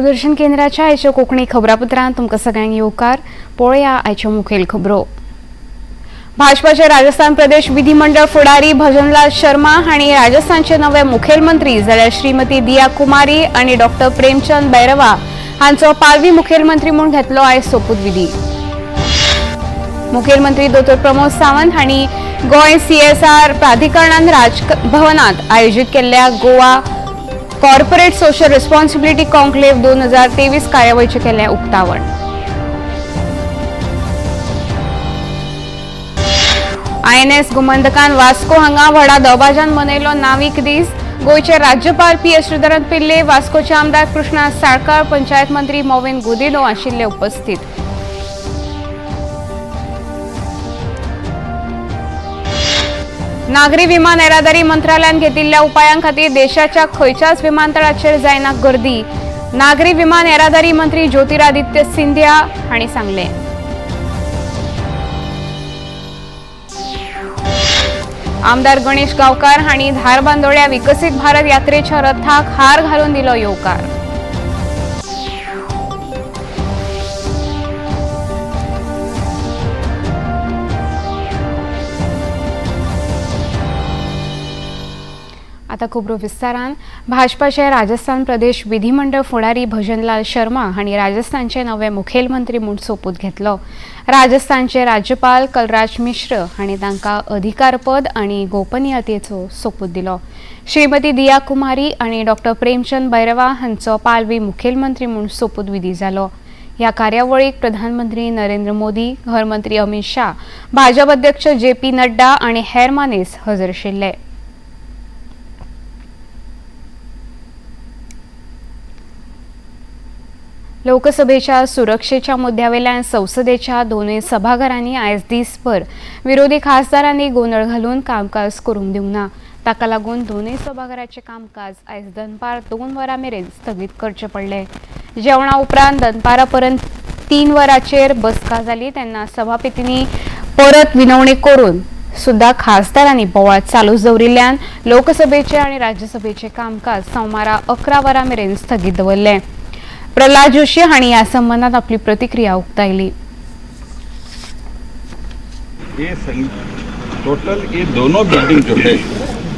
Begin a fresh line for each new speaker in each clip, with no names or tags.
दूरदर्शन केंद्राच्या आयच्या कोंकणी खबरापत्रांत तुमकां सगळ्यांक येवकार. पळोवया आयच्यो मुखेल खबरो. भाजपाचे राजस्थान प्रदेश विधिमंडळ फुडारी भजनलाल शर्मा हांणी राजस्थानचे नवे मुखेलमंत्री जाल्यार श्रीमती दिया कुमारी आनी डॉक्टर प्रेमचंद बैरवा हांचो पालवी मुखेलमंत्री म्हूण घेतलो आयज सोपूतविधी. मुखेलमंत्री दोतोर प्रमोद सावंत हांणी गोंय सीएसआर प्राधिकरणान राजभवनात आयोजीत केल्ल्या Goa corporate social responsibility conclave 2023 कार्यावळीचें केलें उक्तावण. आयएनएस गोमंतकान वास्को हांगा व्हडा दबाज्यान मनयलो नावीक दीस. गोंयचे राज्यपाल पी एस श्रीधरन पिल्ले, वास्कोचे आमदार कृष्णा साळकार, पंचायत मंत्री मॉविन गुदिन्हो आशिल्ले उपस्थित. नागरी विमान येरादारी मंत्रालयान घेतिल्ल्या उपायां खातीर देशाच्या खंयच्याच विमानतळाचेर जायना गर्दी. नागरी विमान येरादारी मंत्री ज्योतिरादित्य सिंधिया हांणी सांगलें. आमदार गणेश गांवकार हांणी धारबांदोड्या विकसीत भारत यात्रेच्या रथाक हार घालून दिलो येवकार. आता खबरो विस्तारान. भाजपाचे राजस्थान प्रदेश विधिमंडळ फुडारी भजनलाल शर्मा हांणी राजस्थानचे नवे मुखेलमंत्री म्हूण सोपूत घेतलो. राजस्थानचे राज्यपाल कलराज मिश्र हांणी तांकां अधिकारपद आनी गोपनीयतेचो सोपूत दिलो. श्रीमती दिया कुमारी आनी डॉक्टर प्रेमचंद बैरवा हांचो पालवी मुखेलमंत्री म्हूण सोपूतविधी जालो. ह्या कार्यावळीक प्रधानमंत्री नरेंद्र मोदी, घरमंत्री अमित शाह, भाजप अध्यक्ष जे पी नड्डा आनी हेर मानेस्त हजर आशिल्ले. लोकसभेच्या सुरक्षेच्या मुद्द्यावेल्यान संसदेच्या दोनूय सभाघरांनी आयज दीसभर विरोधी खासदारांनी गोंदळ घालून कामकाज करूंक दिवंक ना. ताका लागून दोनूय सभाघराचें कामकाज आयज दनपार 2 वरां मेरेन स्थगीत करचें पडलें. जेवणा उपरांत दनपारा परंत 3 वरांचेर बसका जाली तेन्ना सभापतींनी परत विनवणी करून सुद्दां खासदारांनी बोवाळ चालूच दवरिल्ल्यान लोकसभेचें आनी राज्यसभेचें कामकाज सोमारा 11 वरां मेरेन स्थगीत दवरलें. प्रल्हाद जोशी हांणी ह्या संबंदात आपली प्रतिक्रिया उक्तायली.
ये टोटल ये दोनों बिल्डिंग जो है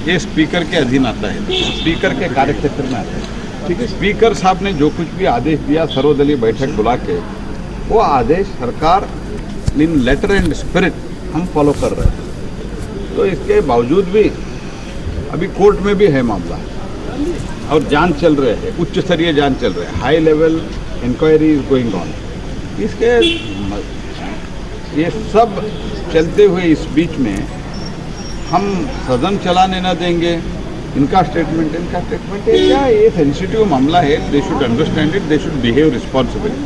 ये स्पीकर के अधीन आता है, स्पीकर के कार्यक्षेत्र में आता है। ठीक है, स्पीकर साहब ने जो कुछ भी आदेश दिया सर्वदलीय बैठक बुला के, वो आदेश सरकार इन लेटर एंड स्पिरिट हम फॉलो कर रहे हैं। तो इसके बावजूद भी अभी कोर्ट में भी है मामला और जांच चल रहे हैं, उच्च स्तरीय जांच चल रहे हैं, high level inquiry is going on. इसके ये सब चलते हुए इस बीच में हम सदन चलाने न देंगे, इनका स्टेटमेंट है क्या? ये सेंसिटिव मामला है, they should understand it, they should behave responsibly.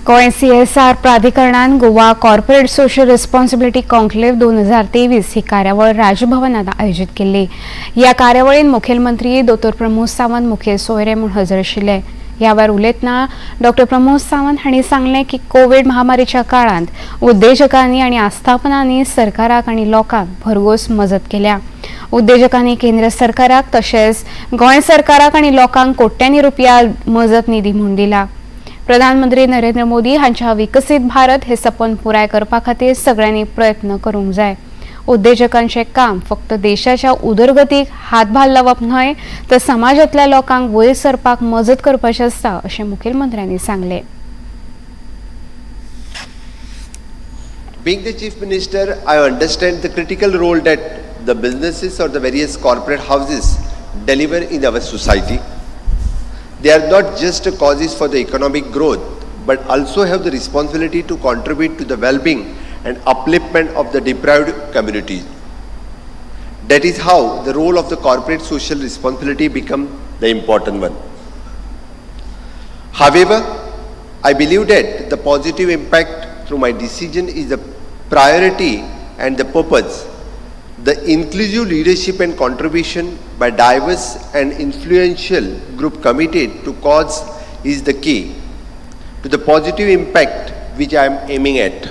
Goa CSR प्राधिकरणान Goa corporate social responsibility conclave 2023 ही कार्यावळ राजभवनात आयोजीत केल्ली. ह्या कार्यावळीन मुखेलमंत्री दोतोर प्रमोद सावंत मुखेल सोयरे म्हूण हजर आशिल्ले. ह्या वेळार उलयतना डॉक्टर प्रमोद सावंत हांणी सांगलें की कोवीड महामारीच्या काळांत उद्देजकांनी आनी आस्थापनांनी सरकाराक आनी लोकांक भरघोस मजत केल्या. उद्देजकांनी केंद्र सरकाराक तशेंच गोंय सरकाराक आनी लोकांक कोट्यांनी रुपया मजत निधी म्हूण दिला. प्रधानमंत्री नरेंद्र मोदी हांच्या विकसीत भारत हे सपन पुराय करपा खातीर सगळ्यांनी प्रयत्न करूंक जाय. उद्देजकांचें काम फक्त देशाच्या उदरगतीक हातभार लावप न्हय तर समाजांतल्या लोकांक वयर सरपाक मजत करपाचें आसता अशें मुखेलमंत्र्यांनी सांगलें.
Being the Chief Minister, I understand the critical role that the businesses or the various corporate houses deliver in our society. They are not just causes for the economic growth, but also have the responsibility to contribute to the well-being and upliftment of the deprived communities. That is how the role of the corporate social responsibility become the important one. However, I believe that the positive impact through my decision is the priority and the purpose. The inclusive leadership and contribution by diverse and influential group committed to cause is the key to the positive impact which I am aiming at.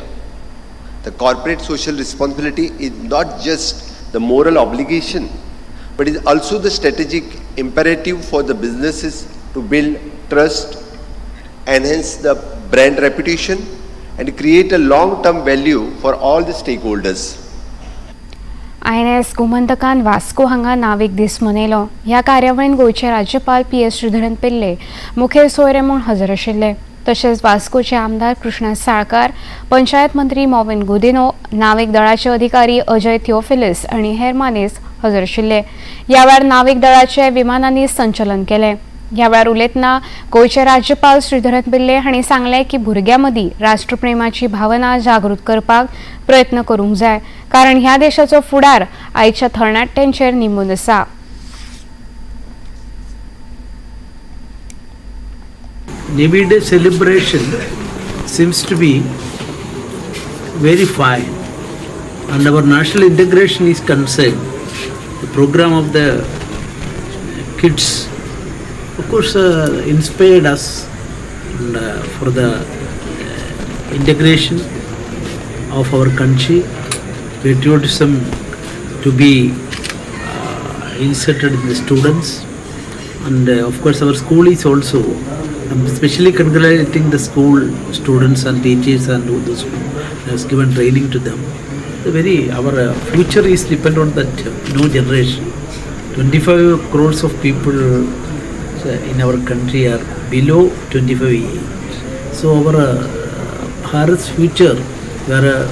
The corporate social responsibility is not just the moral obligation, but is also the strategic imperative for the businesses to build trust, enhance the brand reputation, and create a long-term value for all the stakeholders.
INS गोमंतकान Vasco हांगा नावीक दीस मनयलो. ह्या कार्यावळीन गोंयचे राज्यपाल PS. Sreedharan पिल्ले मुखेल सोयरे म्हूण हजर आशिल्ले. तशेंच वास्कोचे आमदार कृष्णा साळकार, पंचायत मंत्री मॉविन गुदिनो, नावीक दळाचे अधिकारी अजय थिओफिलिस आनी हेर मानेस्त हजर आशिल्ले. ह्या वेळार नावीक दळाचे विमानांनी संचलन केलें. ह्या वेळार उलयतना गोंयचे राज्यपाल श्रीधरन पिल्ले हांणी सांगलें की भुरग्यां मदीं राष्ट्रप्रेमाची भावना जागृत करपाक प्रयत्न करूंक जाय, कारण ह्या देशाचो फुडार आयच्या थरणाट्यांचेर निंबून आसा.
Navy Day celebration seems to be very fine, and our national integration is concerned. The program of the kids, of course, inspired us and, for the integration of our country, patriotism to be inserted in the students. And of course our school is also, I'm especially congratulating the school students and teachers and those who has given training to them. The very our future is depend on that new generation. 25 crores of people in our country are below 25 years. So our Bharat's future, we are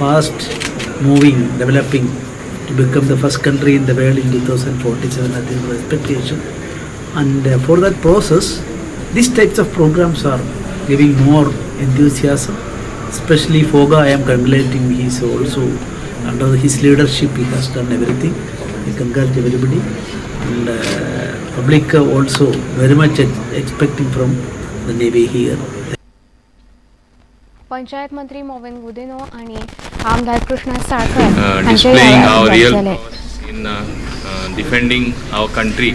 fast moving, developing to become the first country in the world in 2047, I think, our expectation. And for that process, these types of programs are giving more enthusiasm. Especially Foga, I am congratulating. He is also under his leadership, he has done everything. I congratulate everybody, and public also very much expecting from the Navy here.
Panchayat मंत्री मॉविन गुदिनो आनी आमदार कृष्णा साळकर हांचे
displaying our real
जालें.
Prowess in defending our country.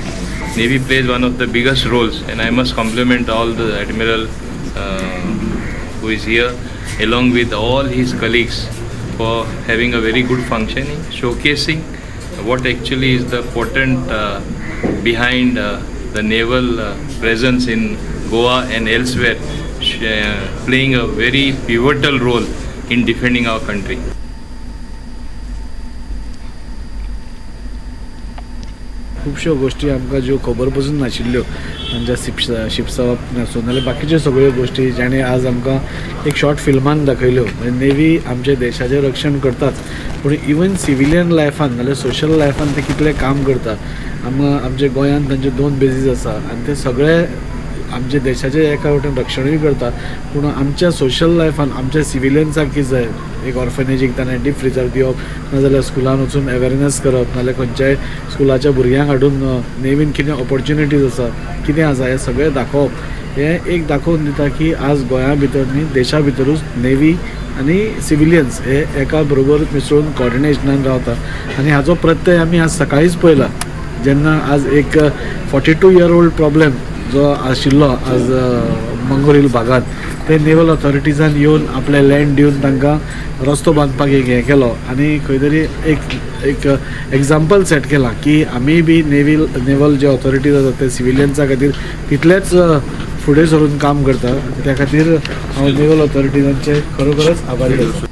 Navy plays one of the biggest roles, and I must compliment all the admiral who is here, along with all his colleagues, for having a very good functioning, showcasing what actually is the portent behind the naval presence in Goa and elsewhere, playing a very pivotal role in defending our country.
खुबश्यो गोश्टी आमकां ज्यो खबर पसून नाशिल्ल्यो तांच्या शिप्सा बाबतींत आसूं नाल्यार बाकीच्यो सगळ्यो गोश्टी जाणें आज आमकां एक शॉर्ट फिल्मान दाखयल्यो. म्हणजे नेवी आमच्या देशाचें रक्षण करताच, पूण इवन सिविलियन लायफान नाल्यार सोशल लायफान ते कितलें काम करता. आमकां आमच्या गोंयांत तांचे दोन बेजीस आसा आनी ते सगळे आमच्या देशाचें एका वटेन रक्षणूय करता, पूण आमच्या सोशल लायफान आमच्या सिविलियन्साक कितें जाय, एक ऑर्फनेजीक ताणें डीप फ्रिजर दिवप, नाजाल्यार स्कुलान वचून अवेरनस करप, नाजाल्यार खंयच्याय स्कुलाच्या भुरग्यांक हाडून नेवीन कितें ऑपॉर्च्युनिटीज आसा, कितें आसा हें सगळें दाखोवप, हें एक दाखोवन दिता की आज गोंया भितर न्ही देशा भितरूच नेवी आनी सिविलियन्स हे एका बरोबर मिसळून कॉर्डिनेशनान रावता. आनी हाचो प्रत्यय आमी आज सकाळींच पळयला, जेन्ना आज एक 42 year old problem जो आशिल्लो आज मंगोरील भागात, ते नेवल ऑथॉरिटीजान येवन आपलें लँड दिवन तांकां रस्तो बांदपाक एक हें केलो आनी खंय तरी एक एक एग्जाम्पल सेट केलां की आमी बी नेवल जे ऑथॉरिटीज आसात ते सिविलियन्सा खातीर तितलेच फुडें सरून काम करता. त्या खातीर हांव नेवल ऑथॉरिटीजांचे खरोखरच आभारी आसा.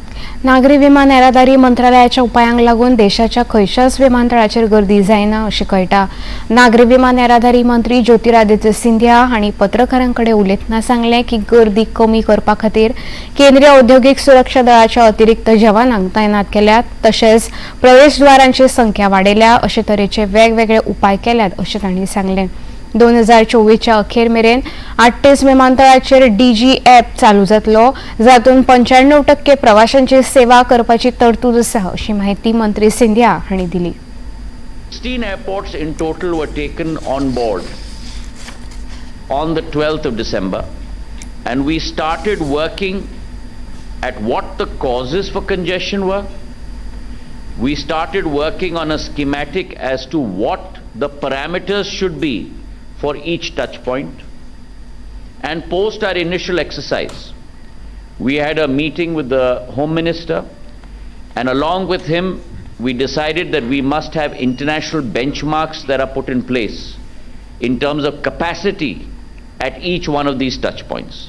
नागरी विमान येरादारी मंत्रालयाच्या उपायांक लागून देशाच्या खंयच्याच विमानतळाचेर गर्दी जायना अशें कळटा. नागरी विमान येरादारी मंत्री ज्योतिरादित्य सिंधिया हांणी पत्रकारां कडेन उलयतना सांगलें की गर्दी कमी करपा खातीर केंद्रीय औद्योगिक सुरक्षा दळाच्या अतिरिक्त जवानांक तैनात केल्यात, तशेंच प्रवेशद्वारांची संख्या वाडयल्या. अशे तरेचे वेगवेगळे उपाय केल्यात अशें तांणी सांगलें. 2024च्या अखेर मेरेन आठतीस विमानतळाचेर डीजी ॲप चालू जातलो, जातूंत 95% प्रवाशांची सेवा करपाची तरतूद आसा अशी माहिती मंत्री सिंधिया हांणी दिली.
16 airports in total were taken on board on the 12th of December, and we started working at what the causes for congestion were. We started working on a schematic as to what the parameters should be for each touch point. And post our initial exercise, we had a meeting with the Home Minister, and along with him, we decided that we must have international benchmarks that are put in place in terms of capacity at each one of these touch points.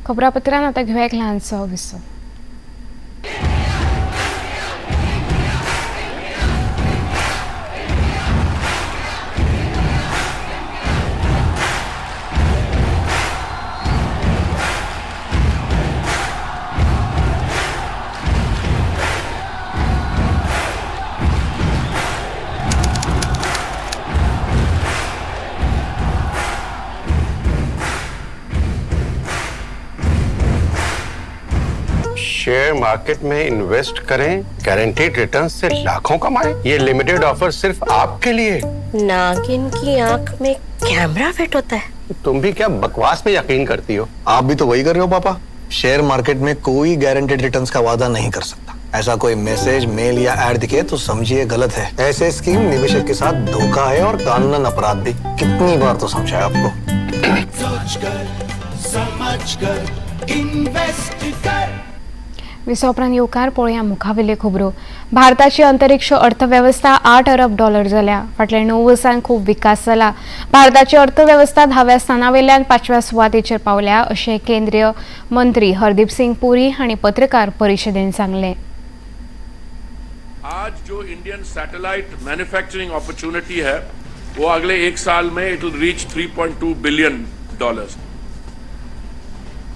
खबरापत्रांत आतां घेवया एक ल्हानसो विसव.
Share market में invest करें, guaranteed return से लाखों कमाएं। ये लिमिटेड ऑफर सिर्फ आपके लिए।
नागिन की आंख में कैमरा फिट होता है।
तुम भी क्या बकवास में यकीन करती हो?
आप भी तो वही कर रहे हो पापा। शेयर मार्केट में कोई गारंटेड रिटर्न्स का वादा नहीं कर सकता। ऐसा कोई मैसेज, मेल या एड दिखे तो समझिए गलत है। ऐसे स्कीम निवेशक के साथ धोखा है और कानूनन अपराध भी। कितनी बार तो समझाया आपको।
विसवा उपरांत येवकार पळोवया मुखावेल्यो खबरो. भारताची अंतरिक्ष अर्थवेवस्था 8 अरब डॉलर जाल्या. फाटल्या 9 वर्सांत खूब विकास जाला. भारताची अर्थवेवस्था 10व्या स्थानावेल्यान 5व्या सुवातेचेर पावल्या अशें केंद्रीय मंत्री हरदीप सिंग पुरी हांणी पत्रकार परिशदेन सांगलें.
आज जो इंडियन सैटेलाइट मैन्युफैक्चरिंग अपॉर्चुनिटी है वो अगले एक साल में it will reach 3.2 billion dollars.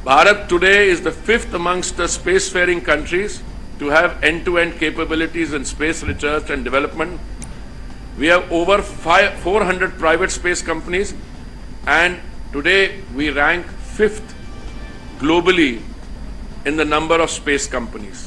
Bharat today is the 5th amongst the spacefaring countries to have end-to-end capabilities in space research and development. We have over 400 private space companies, and today we rank 5th globally in the number of space companies.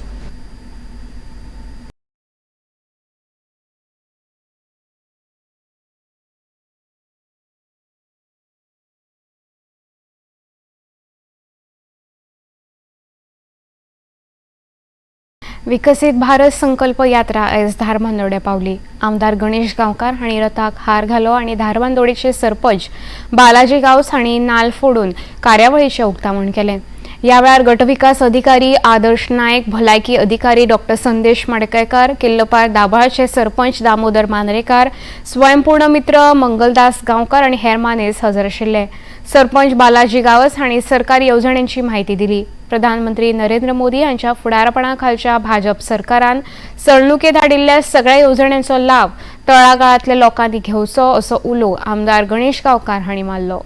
विकसित भारत संकल्प यात्रा आयज धारबांदोड्या पावली. आमदार गणेश गांवकार हांणी रथाक हार घालो आनी धारबांदोडेचे सरपंच बालाजी गांवस हांणी नाल फोडून कार्यावळीचें उक्तावण केलें. ह्या वेळार गटविकास अधिकारी आदर्श नायक, भलायकी अधिकारी डॉक्टर संदेश मडकयकार, किल्लपार दाभाळचे सरपंच दामोदर मांद्रेकार, स्वयंपूर्ण मित्र मंगलदास गांवकार आनी हेर मानेस हजर आशिल्ले. सरपंच बालाजी गांवस हांणी सरकारी येवजण्यांची म्हायती दिली. प्रधानमंत्री नरेंद्र मोदी हांच्या फुडारपणा खालच्या भाजप सरकारान चलणुकेत हाडिल्ल्या सगळ्या येवजण्यांचो लाव तळागाळांतल्या लोकांनी घेवचो असो उलो आमदार गणेश गांवकार हांणी मारलो.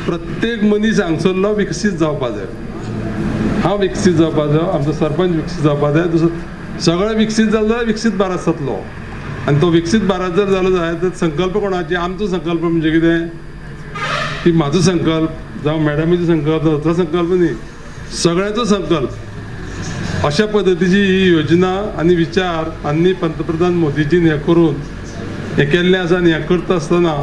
प्रत्येक मनीस हांगसरलो विकसीत जावपा जाय. हांव विकसीत जावपा जाय, आमचो सरपंच विकसीत जावपा जाय, दुसरो सगळें विकसीत जालें जाल्यार विकसीत भारत जातलो. आनी तो विकसीत भारत जर जालो जाल्यार तर संकल्प कोणाचे? आमचो संकल्प म्हणजे कितें की म्हाजो संकल्प जावं मॅडमीचो संकल्प जावं दुसरो संकल्प न्ही, सगळ्यांचो संकल्प. अशा पद्दतीची ही योजना आनी विचार आनी पंतप्रधान मोदीजीन हें करून हें केल्लें आसा. आनी हें करता आसतना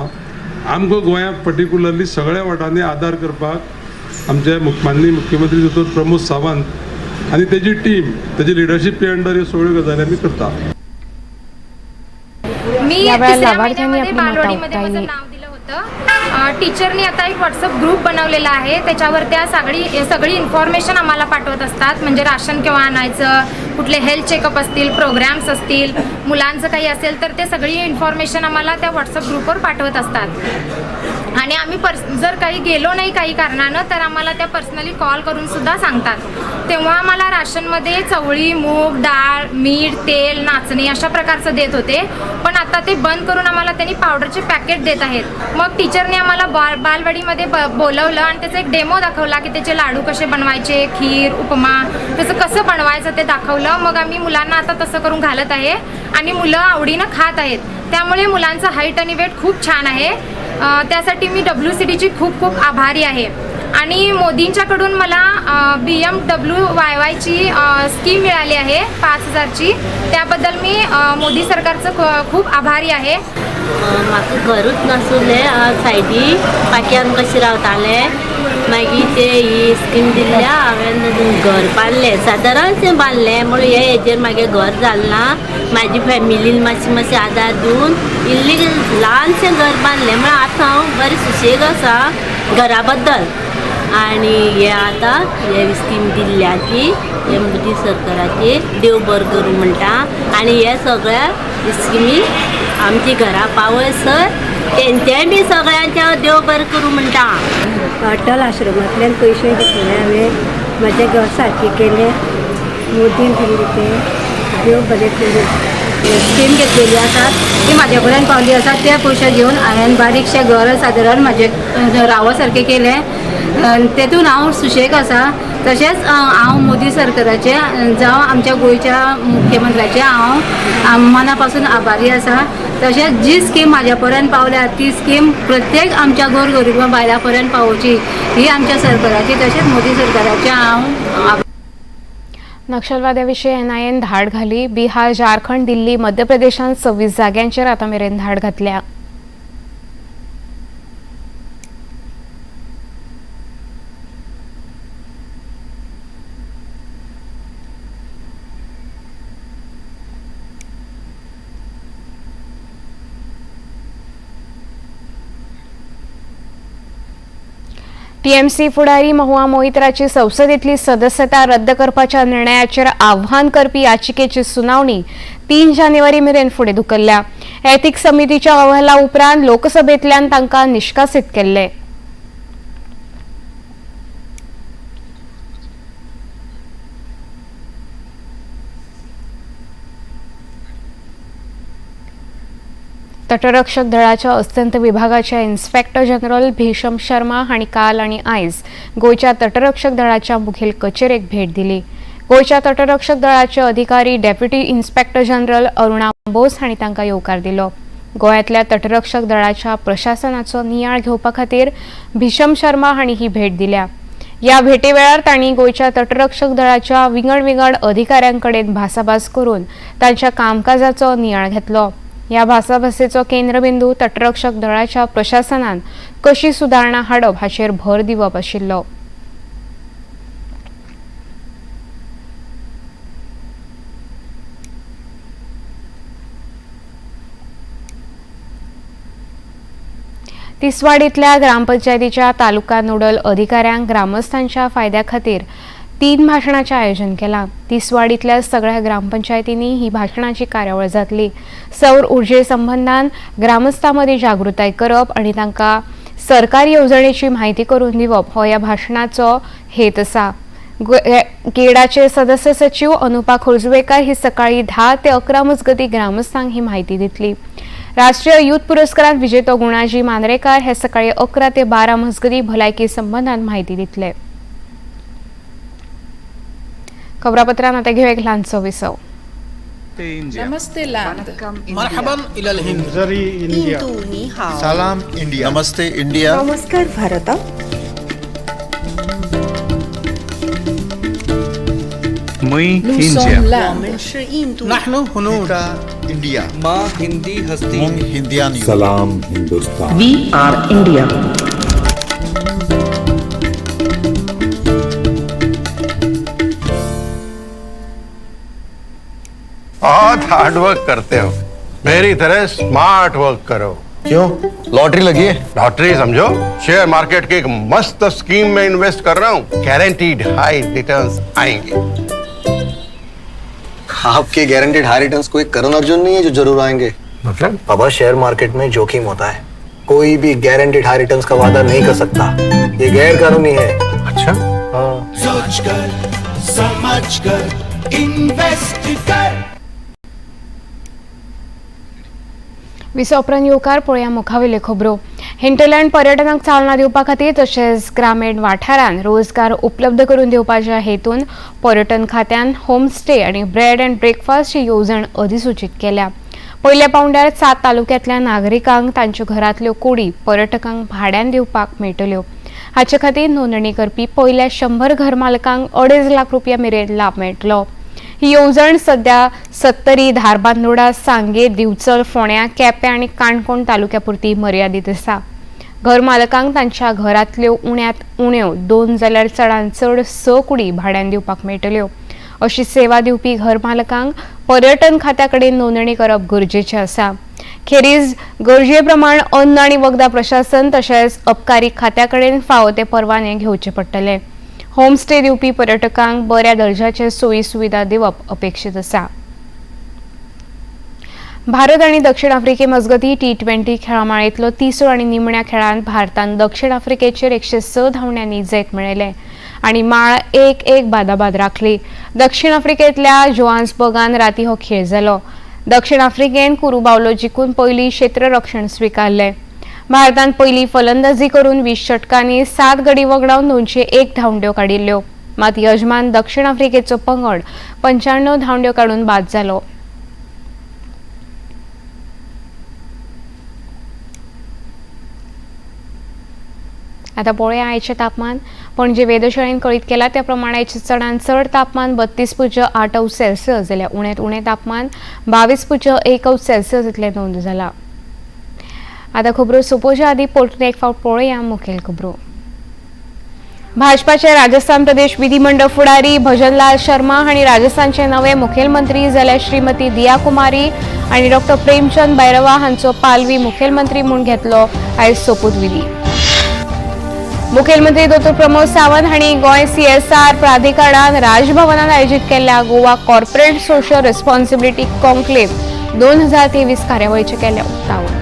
आमकां गोंयांत पर्टिकुलरली सगळ्या वाटांनी आदार करपाक आमचे माननीय मुख्यमंत्री दोतोर प्रमोद सावंत आनी तेजी टीम, तेजी लिडरशीप अंडर ह्यो सगळ्यो गजाली आमी करता.
मी
या वेळार
तिसऱ्या
लाभार्थ्यांनी
महिन्यामध्ये
आपली मतां
बालवाडीमध्ये माझं
उक्तायली.
नाव दिलं होतं. टीचरनी आता एक व्हॉट्सअप ग्रुप बनवलेला आहे, त्याच्यावर त्या सगळी सगळी इन्फॉर्मेशन आम्हाला पाठवत असतात. म्हणजे राशन केव्हा आणायचं, कुठले हेल्थ चेकअप असतील, प्रोग्राम्स असतील, मुलांचं काही असेल तर ते सगळी इन्फॉर्मेशन आम्हाला त्या व्हॉट्सअप ग्रुपवर पाठवत असतात. आणि आम्ही जर काही गेलो नाही काही कारणानं तर आम्हाला त्या पर्सनली कॉल करून सुद्धा सांगतात. तेव्हा आम्हाला राशनमध्ये चवळी, मूग डाळ, मीठ, तेल, नाचणी अशा प्रकारचं देत होते, पण आता ते बंद करून आम्हाला त्यांनी पावडरचे पॅकेट देत आहेत. मग टीचरने आम्हाला बालवाडीमध्ये बोलवलं आणि त्याचा एक डेमो दाखवला की त्याचे लाडू कसे बनवायचे, खीर, उपमा त्याचं कसं बनवायचं ते दाखवलं. मग आम्ही मुलांना आता तसं करून घालत आहे आणि मुलं आवडीनं खात आहेत. त्यामुळे मुलांचं हाईट आणि वेट खूप छान आहे. त्यासाठी मी WCDची खूप खूप आभारी आहे. आणि मोदींच्याकडून मला BMW YYची स्कीम मिळाली आहे 5,000ची, त्याबद्दल मी मोदी सरकारचं खूप आभारी आहे.
म्हाका घरूच नासुलें, सायडी पाट्यान कशें रावतालें. मागीर ते ही स्कीम दिल्ल्या हांवें घर बांदलें, सादारणशें बांदलें म्हणून हे हेजेर मागीर घर जालें ना. म्हाजी फॅमिलीन मातशी मातशी आदार दिवन इल्ली ल्हानशें घर बांदलें, म्हळ्यार आतां हांव बरें सुशेग आसा घरा बद्दल. आनी हे आतां हे स्कीम दिल्ल्या ती हे मोदी सरकाराची देव बरें करूं म्हणटा. आनी हे सगळ्या स्किमी आमच्या घरा पावयसर तेंचेय बी सगळ्यांचे देव बरें करूं म्हणटा.
अटल आश्रमांतल्यान पयशे घेतले हांवें, म्हजें घर सारकें केलें, मोदीन दिल्लें तें, देव बरें करूं.
स्कीम घेतलेली आसा ती म्हाज्या पर्यंत पावली आसा. ते पयशे घेवन हांवें बारीकशें घर सादारण म्हाजें राव सारकें केलें, तेतून हांव सुशेग आसा. तशेंच हांव मोदी सरकाराचें जावं आमच्या गोंयच्या मुख्यमंत्र्याचें हांव मना पासून आभारी आसा. तशेंच जी स्कीम म्हाज्या पर्यंत पावल्या ती स्कीम प्रत्येक आमच्या गोरगरिबां बायलां पर्यंत पावोवची ही आमच्या सरकाराची तशेंच मोदी सरकाराचें हांव.
नक्षलवाद्याविशीं एनआयएन धाड घाली. बिहार, झारखंड, दिल्ली, मध्य प्रदेशांत 26 जाग्यांचेर आतां मेरेन धाड घातल्या. टीएमसी फुडारी महुआ मोइत्राची संसदेतली सदस्यता रद्द करपाच्या निर्णयाचेर आव्हान करपी याचिकेची सुनावणी 3 जानेवारी मेरेन फुडें धुकल्ल्या. एथिक्स समितीच्या अहवाला उपरांत लोकसभेंतल्यान तांकां निष्कासित केल्ले. तटरक्षक दळाच्या अस्तंत विभागाच्या इन्स्पेक्टर जनरल भीषम शर्मा हांणी काल आनी आयज गोंयच्या तटरक्षक दळाच्या मुखेल कचेरेक भेट दिली. गोंयच्या तटरक्षक दळाचे अधिकारी deputy inspector general Aruna Bose हांणी तांकां येवकार दिलो. गोंयांतल्या तटरक्षक दळाच्या प्रशासनाचो नियाळ घेवपा खातीर भीषम शर्मा हांणी ही भेट दिल्या. ह्या भेटे वेळार तांणी गोंयच्या तटरक्षक दळाच्या विंगड विंगड अधिकाऱ्यां कडेन भासाभास करून तांच्या कामकाजाचो नियाळ घेतलो. ह्या भासाभासेचो केंद्रबिंदू तटरक्षक दळाच्या प्रशासनान कशी सुदारणा हाडप हाचेर भर दिवप आशिल्लो. तिसवाडीतल्या ग्रामपंचायतीच्या तालुका नोडल अधिकाऱ्यांक ग्रामस्थांच्या फायद्या खातीर 3 भाशणाचें आयोजन केलां. तिसवाडीतल्या सगळ्या ग्रामपंचायतींनी ही भाशणाची कार्यावळ जातली. सौर ऊर्जे संबंधान ग्रामस्थां मदीं जागृताय करप आनी तांकां सरकारी येवजणेची म्हायती करून दिवप हो ह्या भाशणाचो हेत आसा. गेडाचे सदस्य सचीव अनुपा खोर्जुवेकर ही सकाळी 10 ते 11 मजगतीं ग्रामस्थांक ही म्हायती दितली. राष्ट्रीय युथ पुरस्कारांत विजेतो गुणाजी मांद्रेकार हे सकाळी 11 ते 12 मजगतीं भलायकी संबंधान म्हायती दितले. खबरापत्रांत आता घेऊया एक ल्हानसो विसव.
नमस्ते लैंड,
मरहबन इलल हिंद, जरी इंडिया, सलाम इंडिया, नमस्ते इंडिया,
नमस्कार भारत.
मुई इंडिया,
नहनु हुनूद इंडिया,
मां हिंदी हस्ती,
मुंग हिंदियान,
सलाम हिंदुस्तान,
we are India.
बहुत हार्ड वर्क करते हो, मेरी तरह स्मार्ट वर्क करो.
क्यों, लॉटरी लगी है?
लॉटरी समझो, शेयर मार्केट की एक मस्त स्कीम में इन्वेस्ट कर रहा हूँ, गारंटीड हाई रिटर्न्स आएंगे.
आपके गारंटीड हाई रिटर्न्स कोई करण अर्जुन नहीं है जो जरूर आएंगे.
मतलब?
बाबा, शेयर मार्केट में जोखिम होता है, कोई भी गारंटीड हाई रिटर्न्स का वादा नहीं कर सकता, ये गैर कानूनी है.
अच्छा,
हाँ.
सोच कर, समझ कर, इन्वेस्ट कर.
विसव उपरांत येवकार पळोवया मुखावेल्यो खबरो. हिंटरलँड पर्यटनाक चालना दिवपा खातीर तशेंच ग्रामीण वाठारांत रोजगार उपलब्ध करून दिवपाच्या हेतून पर्यटन खात्यान होमस्टे आनी ब्रेड अँड ब्रेकफास्ट ही येवजण अधिसूचीत केल्या. पयल्या पावंड्यार 7 तालुक्यांतल्या नागरिकांक तांच्यो घरांतल्यो कुडी पर्यटकांक भाड्यान दिवपाक मेळटल्यो. हाचे खातीर नोंदणी करपी पयल्या 100 घरमालकांक 2.5 लाख रुपया मेरेन लाभ मेळटलो. ही येवजण सध्या सत्तरी, धारबांदोडा, सांगे, दिवचल, फोंड्या, केपें आनी काणकोण तालुक्यापुरती मर्यादीत आसा. घर मालकांक तांच्या घरांतल्यो उण्यांत उण्यो 2 जाल्यार चडांत चड 6 कुडी भाड्यान दिवपाक मेळटल्यो. अशी सेवा दिवपी घर मालकांक पर्यटन खात्या कडेन नोंदणी करप गरजेचें आसा. खेरीज गरजे प्रमाण अन्न आनी वखदां प्रशासन तशेंच अबकारी खात्या कडेन फावो ते परवाने घेवचे पडटले. होमस्टे दिवपी पर्यटकांक बऱ्या दर्जाचे सोयी सुविधा दिवप अपेक्षीत आसा. भारत आनी दक्षिण आफ्रिके मजगती T20 खेळामाळेंतलो तिसरो आनी निमण्या खेळांत भारतान दक्षिण आफ्रिकेचेर 106 धांवड्यांनी जैत मेळयलें आनी माळ 1-1 बादाबाद राखली. दक्षिण आफ्रिकेंतल्या जोहान्सबर्गान राती हो खेळ जालो. दक्षिण आफ्रिकेन कुरुबावलो जिखून पयली क्षेत्ररक्षण स्विकारलें. भारतान पयली फलंदाजी करून 20 षटकांनी 7 गडी वगडावन 201 धांवड्यो काडिल्ल्यो. मात यजमान दक्षिण आफ्रिकेचो पंगड 95 धांवड्यो काडून बाद जालो. आता पळोवया आयचें तापमान. पणजे वेधशाळेन कळीत केला त्या प्रमाणे चडांत चड तापमान 32.8 अंश सेल्सियस जाल्यार उण्यांत उणें तापमान 22.1 अंश सेल्सियस इतलें नोंद जाला. आता खबरो सोंपोवच्या आदी परतून एक फावट पळोवया मुखेल खबरो. भाजपाचे राजस्थान प्रदेश विधिमंडळ फुडारी भजनलाल शर्मा हांणी राजस्थानचे नवे मुखेलमंत्री जाल्यार श्रीमती दिया कुमारी आनी डॉक्टर प्रेमचंद बैरवा हांचो पालवी मुखेलमंत्री म्हूण घेतलो आयज सोपूतविधी. मुखेलमंत्री डॉ प्रमोद सावंत हांणी गोंय CSR प्राधिकरणान राजभवनात आयोजित केल्ल्या Goa corporate social responsibility conclave 2023 कार्यावळीचें केलें उक्तावण.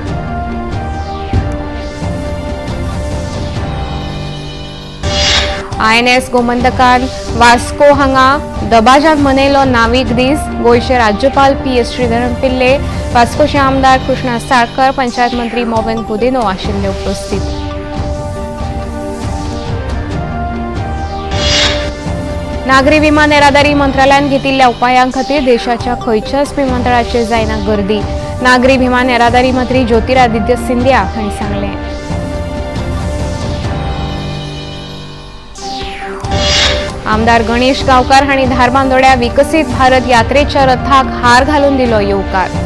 INS गोमंतकान वास्को हांगा दबाज्यान मनयलो नावीक दीस. गोंयचे राज्यपाल PS Sreedharan Pillai, वास्कोचे आमदार कृष्णा साळकर, पंचायत मंत्री मॉविन गुदिन्हो आशिल्ले उपस्थित. नागरी विमान येरादारी मंत्रालयान घेतिल्ल्या उपायां खातीर देशाच्या खंयच्याच विमानतळाचेर जायना गर्दी. नागरी विमान येरादारी मंत्री ज्योतिरादित्य सिंधिया हांणी सांगलें. आमदार गणेश गांवकार हांणी धारबांदोड्या विकसीत भारत यात्रेच्या रथाक हार घालून दिलो येवकार.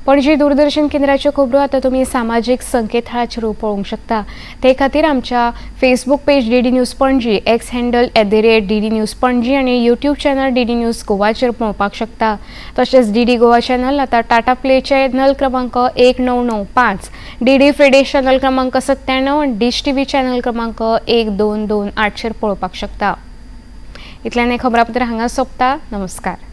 पणजी दूरदर्शन केंद्राच्यो खबरो आतां तुमी सामाजीक संकेतथळाचेर पळोवंक शकता. ते खातीर आमच्या Facebook page DD news Panaji, X handle @DD News Panaji आनी यूट्यूब चॅनल DD news गोवाचेर पळोवपाक शकता. तशेंच DD Goa channel आतां टाटा प्ले चॅनल क्रमांक 1995, DD फ्रीडे चॅनल क्रमांक 97 आनी डिश TV channel क्रमांक 1228 पळोवपाक शकता. इतल्यान हें खबरापत्र हांगा सोंपता. नमस्कार.